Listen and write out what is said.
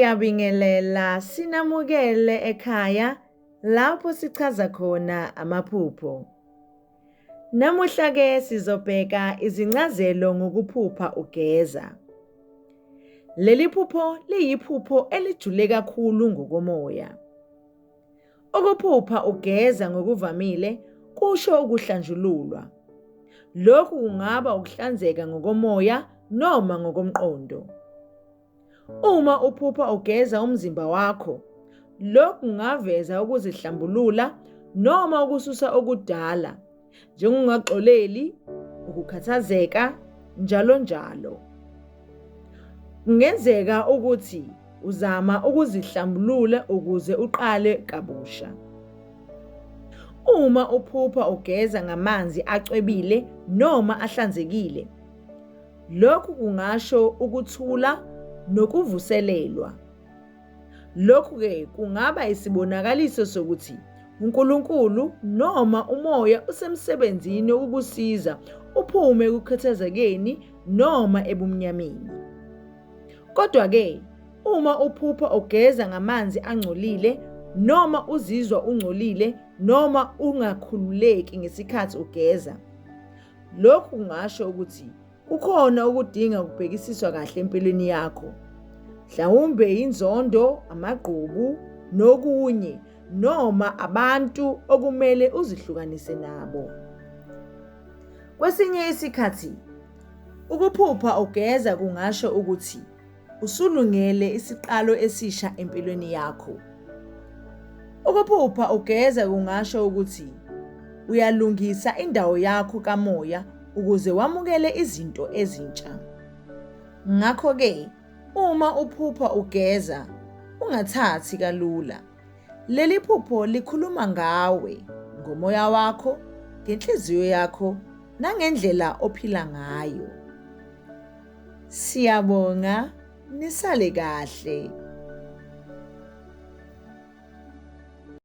Siyabingelela sinamukele ekhaya lapho sichaza khona amaphupho. Namuhla ke sizobheka izincazelo ngokuphupha ugeza. Leli phupho liyiphupho elijule kakhulu ngokomoya. Ukuphupha ugeza ngokuvamile kusho ukuhlanjululwa. Lokhu kungaba ukuhlanzeka ngokomoya noma ngokomqondo. Uma uphupha ugeza umzimba wakho, lokhu kungaveza ukuzihlambulula noma ukususa okudala, njengokungaxoleli, ukukhathazeka, njalo njalo. Kungenzeka ukuthi uzama ukuzihlambulula ukuze uqale kabusha. Uma uphupha ugeza ngamanzi acwebile noma ahlanzekile, lokhu kungasho ukuthula nokuvuselelwa. Lokhu-ke kungaba isibonakaliso sokuthi uNkulunkulu noma umoya usemsebenzini wokukusiza uphume ekukhathazekeni noma ebumnyameni. Kodwa-ke, uma uphupha ugeza ngamanzi angcolile noma uzizwa ungcolile noma ungakhululeki ngesikhathi ugeza, lokhu kungasho ukuthi kukhona okudinga ukubhekisiswa kahle empilweni yakho. Mhlawumbe inzondo, amagqubu nokunye noma abantu okumele uzihlukanise nabo. Kwesinye isikhathi, ukuphupha ugeza kungasho ukuthi usulungele isiqalo esisha empilweni yakho. Ukuphupha ugeza kungasho ukuthi uyalungisa indawo yakho kamoya ukuze wamukele izinto ezintsha. Ngakho-ke, uma uphupha ugeza, ungathathi kalula. Leli phupho likhuluma ngawe, ngomoya wakho, ngenhliziyo yakho nangendlela ophila ngayo. Siyabonga, nisale kahle.